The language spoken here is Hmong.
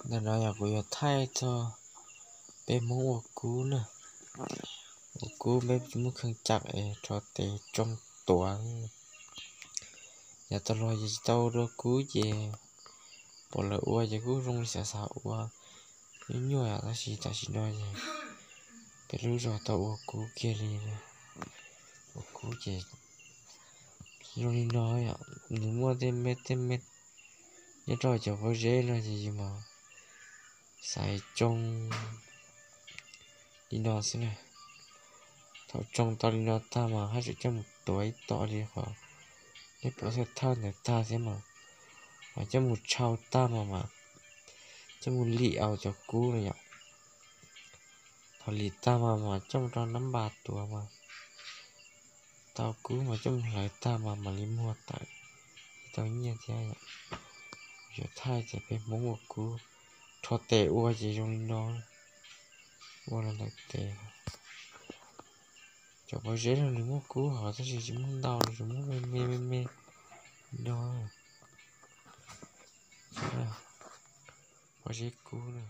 Ntawm no yog kuv yuav thaij txog peb Hmoob ua kub na. Ua kub peb muab kheej cam es rho tes tsoo tuav. Yav tau los yog tsis tau ua dua kub ces pom lawv ua ces kuj zoo li xav xav ua nyuaj nyuaj, tab sis tam sim no ces peb lub zos tau ua kub kiag li. Ua kub ces zoo li no yom, nws muaj tej me tej me nyob rau cov pob zeb no ces yus mas xaiv tsoo li no xwb na. Thaum tsoo tau li no tag mas haj tseem coj mus tuav ib tom li qhov nej pom thawj thawj ntawd tag thiab mas, mas coj mus tshau tag mas mas coj mus lim aus cov kub no yom. Thaum lim tag mas mas coj mus rau nab npas tuav mas tau kub mas coj mus hlawv tag mas mam li muag tawm tau nyiaj thiab yom. Yuav thaij tias peb Hmoob ua kub, rho tes ua ces zoo li no, ua los ntawm tes. Cov pob zeb no nws muaj kub hos tab sis tsis muaj ntau, nws tsuas muaj me me me me li no. Pob zeb kub na.